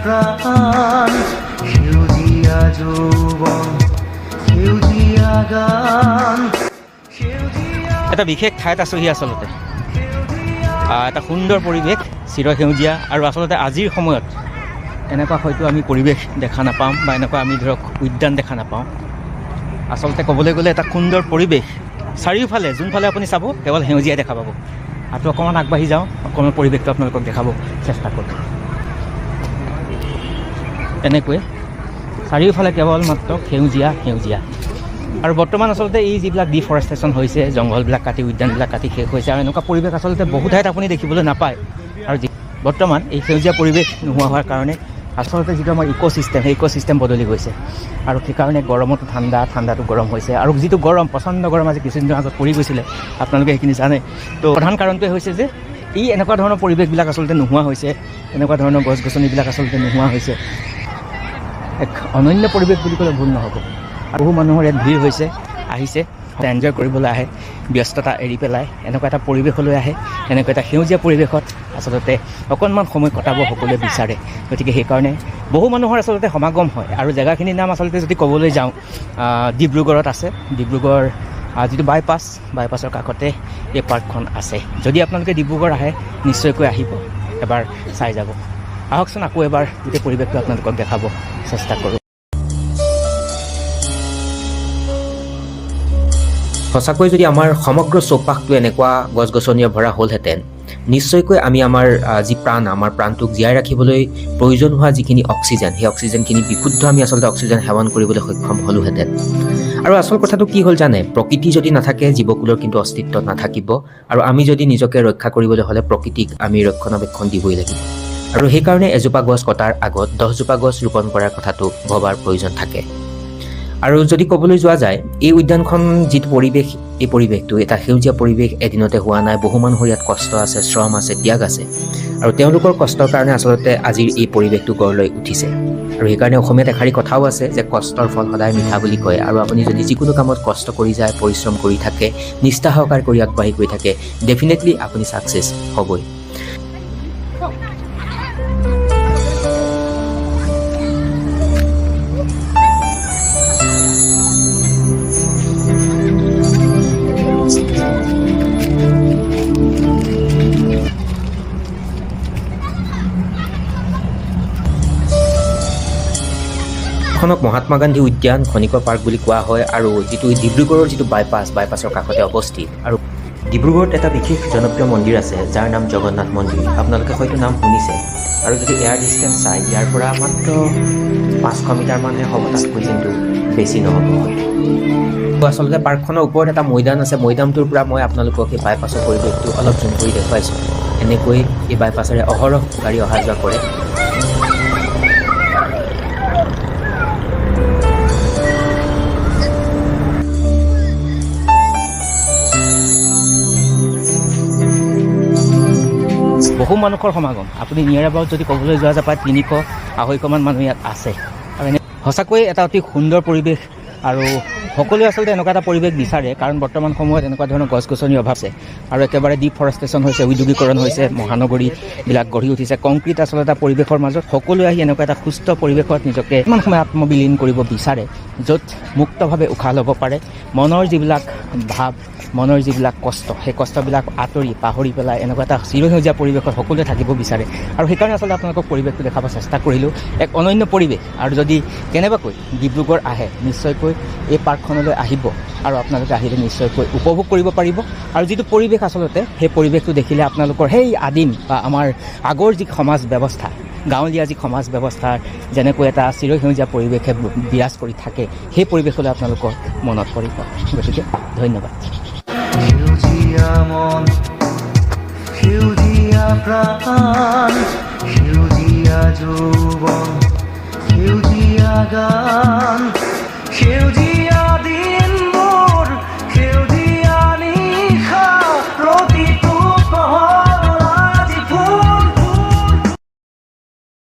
প্ৰাণ, সেউজীয়া যৌৱন, সেউজীয়া গান, সেউজীয়া। এটা বিশেষ ঠাইত আছোহি আচলতে। এটা সুন্দৰ পৰিৱেশ, চিৰসেউজীয়া। আৰু আচলতে আজিৰ সময়ত এনেকুৱা হয়তো আমি পৰিৱেশ দেখা নাপাম বা এনেকুৱা আমি ধৰক উদ্যান দেখা নাপাওঁ। আচলতে ক'বলৈ গ'লে এটা সুন্দৰ পৰিৱেশ, চাৰিওফালে যোনফালে আপুনি চাব কেৱল সেউজীয়াই দেখা পাব। আৰু অকণমান আগবাঢ়ি যাওঁ, অকণমান পৰিৱেশটো আপোনালোকক দেখাব চেষ্টা কৰোঁ। তেনেকৈয়ে চাৰিওফালে কেৱল মাত্ৰ সেউজীয়া সেউজীয়া। আৰু বৰ্তমান আচলতে এই যিবিলাক ডিফৰেষ্টেশ্যন হৈছে, জংঘলবিলাক কাটি, উদ্যানবিলাক কাটি শেষ হৈছে আৰু এনেকুৱা পৰিৱেশ আচলতে বহু ঠাইত আপুনি দেখিবলৈ নাপায়। আৰু বৰ্তমান এই সেউজীয়া পৰিৱেশ নোহোৱা হোৱাৰ কাৰণে আচলতে যিটো আমাৰ ইক' ছিষ্টেম, সেই ইক' ছিষ্টেম বদলি গৈছে। আৰু সেইকাৰণে গৰমতো ঠাণ্ডা, ঠাণ্ডাটো গৰম হৈছে। আৰু যিটো গৰম, প্ৰচণ্ড গৰম আজি কিছুদিনৰ আগত পৰি গৈছিলে, আপোনালোকে সেইখিনি জানে। তো প্ৰধান কাৰণটোৱে হৈছে যে এই এনেকুৱা ধৰণৰ পৰিৱেশবিলাক আচলতে নোহোৱা হৈছে, এনেকুৱা ধৰণৰ গছ গছনিবিলাক আচলতে নোহোৱা হৈছে। এক অনন্য পৰিৱেশ বুলি ক'লে ভুল নহ'ব। আৰু বহু মানুহৰ ইয়াত ভিৰ হৈছে, আহিছে, এনজয় কৰিবলৈ আহে, ব্যস্ততা এৰি পেলাই এনেকুৱা এটা পৰিৱেশলৈ আহে। এনেকুৱা এটা সেউজীয়া পৰিৱেশত আচলতে অকণমান সময় কটাব সকলোৱে বিচাৰে। গতিকে সেইকাৰণে বহু মানুহৰ আচলতে সমাগম হয়। আৰু জেগাখিনিৰ নাম আচলতে যদি ক'বলৈ যাওঁ, ডিব্ৰুগড়ত আছে। ডিব্ৰুগড় যিটো বাইপাছ, বাইপাছৰ কাষতে এই পাৰ্কখন আছে। যদি আপোনালোকে ডিব্ৰুগড় আহে, নিশ্চয়কৈ আহিব, এবাৰ চাই যাব। আহকচোন, আকৌ এবাৰ গোটেই পৰিৱেশটো আপোনালোকক দেখাব চেষ্টা কৰোঁ। সঁচাকৈ যদি আমাৰ সমগ্ৰ চৌপাশটো এনেকুৱা গছ গছনিৰে ভৰা হ'লহেঁতেন, নিশ্চয়কৈ আমি আমাৰ যি প্ৰাণ, আমাৰ প্ৰাণটোক জীয়াই ৰাখিবলৈ প্ৰয়োজন হোৱা যিখিনি অক্সিজেন, সেই অক্সিজেনখিনি বিশুদ্ধ আমি আচলতে অক্সিজেন সেৱন কৰিবলৈ সক্ষম হ'লোহেঁতেন। আৰু আচল কথাটো কি হ'ল জানে? প্ৰকৃতি যদি নাথাকে, জীৱকুলৰ কিন্তু অস্তিত্ব নাথাকিব। আৰু আমি যদি নিজকে ৰক্ষা কৰিবলৈ হ'লে প্ৰকৃতিক আমি ৰক্ষণাবেক্ষণ দিবই লাগিব। আৰু সেইকাৰণে এজোপা গছ কটাৰ আগত 10জোপা গছ ৰোপণ কৰাৰ কথাটো ভবাৰ প্ৰয়োজন থাকে। আৰু যদি ক'বলৈ যোৱা যায়, এই উদ্যানখন যিটো পৰিৱেশ, এই পৰিৱেশটো এটা সেউজীয়া পৰিৱেশ এদিনতে হোৱা নাই। বহু মানুহৰ ইয়াত কষ্ট আছে, শ্ৰম আছে, ত্যাগ আছে আৰু তেওঁলোকৰ কষ্টৰ কাৰণে আচলতে আজিৰ এই পৰিৱেশটো গঢ় লৈ উঠিছে। আৰু সেইকাৰণে অসমীয়াত এষাৰি কথাও আছে যে কষ্টৰ ফল সদায় মিঠা বুলি কয়। আৰু আপুনি যদি যিকোনো কামত কষ্ট কৰি যায়, পৰিশ্ৰম কৰি থাকে, নিষ্ঠা সহকাৰে কৰি আগবাঢ়ি গৈ থাকে, ডেফিনেটলি আপুনি ছাকচেছ হ'বই। খনক মহাত্মা গান্ধী উদ্যান খনিকৰ পাৰ্ক বুলি কোৱা হয় আৰু যিটো ডিব্ৰুগড়ৰ যিটো বাইপাছ, বাইপাছৰ কাষতে অৱস্থিত। আৰু ডিব্ৰুগড়ত এটা বিশেষ জনপ্ৰিয় মন্দিৰ আছে, যাৰ নাম জগন্নাথ মন্দিৰ। আপোনালোকে হয়তো নাম শুনিছে। আৰু যদি এয়াৰ ডিষ্টেঞ্চ চাই, ইয়াৰ পৰা মাত্ৰ 500 মিটাৰমানহে হ'ব, তাতকৈ কিন্তু বেছি নহ'ব হয়তো। আচলতে পাৰ্কখনৰ ওপৰত এটা মৈদাম আছে। মৈদামটোৰ পৰা মই আপোনালোকক এই বাইপাছৰ পৰিৱেশটো অলপ জুম কৰি দেখুৱাইছোঁ। এনেকৈ এই বাইপাছেৰে অহৰহ গাড়ী অহা যোৱা কৰে। বহু মানুহৰ সমাগম। আপুনি নিয়াৰ এবাউট যদি ক'বলৈ যোৱা যায়, প্ৰায় 300-250মান মানুহ ইয়াত আছে। আৰু এনে সঁচাকৈয়ে এটা অতি সুন্দৰ পৰিৱেশ। আৰু সকলোৱে আচলতে এনেকুৱা এটা পৰিৱেশ বিচাৰে, কাৰণ বৰ্তমান সময়ত এনেকুৱা ধৰণৰ গছ গছনিৰ অভাৱ আছে আৰু একেবাৰে ডিফৰেষ্টেশ্যন হৈছে, উদ্যোগীকৰণ হৈছে, মহানগৰীবিলাক গঢ়ি উঠিছে। কংক্ৰিট আচলতে এটা পৰিৱেশৰ মাজত সকলোৱে আহি এনেকুৱা এটা সুস্থ পৰিৱেশত নিজকে ইমান সময় আত্মবিলীন কৰিব বিচাৰে, য'ত মুক্তভাৱে উশাহ ল'ব পাৰে। মনৰ যিবিলাক ভাৱ, মনৰ যিবিলাক কষ্ট, সেই কষ্টবিলাক আঁতৰি পাহৰি পেলাই এনেকুৱা এটা চিৰসেউজীয়া পৰিৱেশত সকলোৱে থাকিব বিচাৰে। আৰু সেইকাৰণে আচলতে আপোনালোকক পৰিৱেশটো দেখাব চেষ্টা কৰিলোঁ, এক অনন্য পৰিৱেশ। আৰু যদি কেনেবাকৈ ডিব্ৰুগড় আহে, নিশ্চয়কৈ এই পাৰ্কখনলৈ আহিব আৰু আপোনালোকে আহিলে নিশ্চয়কৈ উপভোগ কৰিব পাৰিব। আৰু যিটো পৰিৱেশ, আচলতে সেই পৰিৱেশটো দেখিলে আপোনালোকৰ সেই আদিম বা আমাৰ আগৰ যি সমাজ ব্যৱস্থা, গাঁৱলীয়া যি সমাজ ব্যৱস্থাৰ যেনেকৈ এটা চিৰসেউজীয়া পৰিৱেশে বিৰাজ কৰি থাকে, সেই পৰিৱেশলৈ আপোনালোকৰ মনত পৰিব। গতিকে ধন্যবাদ। সেউজীয়া মন, সেউজীয়া প্ৰাণ, সেউজীয়া যৌৱন, সেউজীয়া গান, সেউজীয়া।